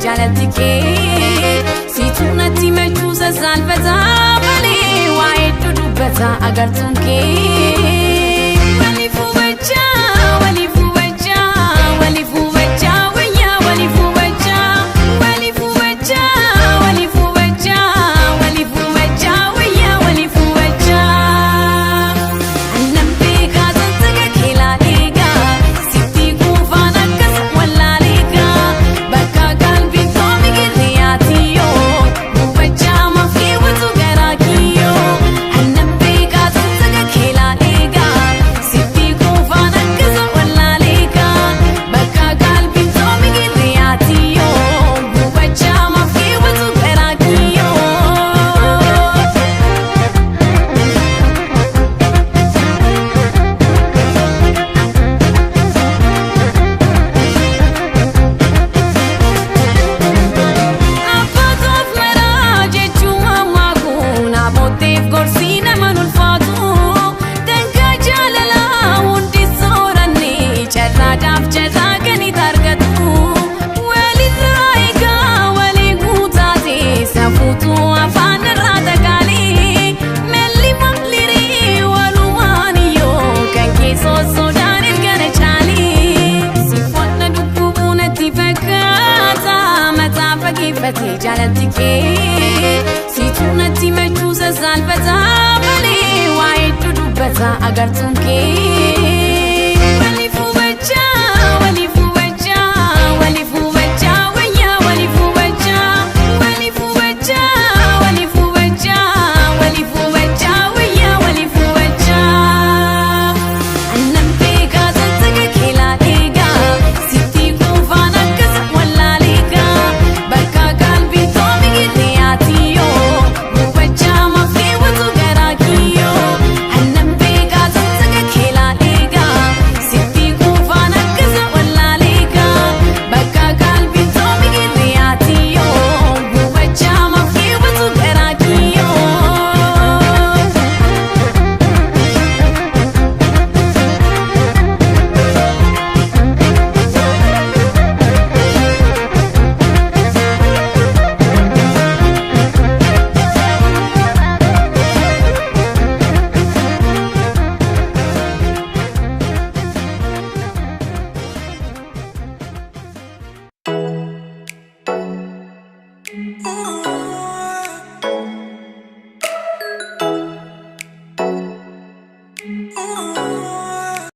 Jaalalti kee natti machuusa saalfataa malee waa hedduu dubbata agartuun kee. Waliif hubachaa, waliif hubachaa, waliif hubachaa wayyaa waliif hubachaa, waliif hubachaa, waliif hubachaa, waliif hubachaa wayyaa waliif hubachaa. Annan beekaa zanzaga keelaaleegaa sitti kuufaan akkas wallaaleegaa bakka qalbiin toomi girriyaatiyyoo hubachaa mafii watu garaa kiyyoo. Annan beekaa zanzaga keelaaleegaa sitti kuufaan akkas wallaaleegaa bakka qalbiin toomi girriyaatiyyoo hubachaa mafii watu garaa kiyyoo. Abbaatuuf maraa jechuun ammaa kun abootteef gorsi nama ulfaatu. Dangaa jaalalaa hundi sooranne carraadhaaf carraa kan itti argatu. Walirraa eegaa walii guutaate safuutu afaan irraa takaalee. Melli maaliree walumaan iyyoo kan keessoo sodaan ergana caalee. Sifoonna dhukkubuu natti fakkaata mataa fageeffatee jaalalti kee. Siituu natti machuusa saalfataa malee waa hedduu dubbata agartuun kee.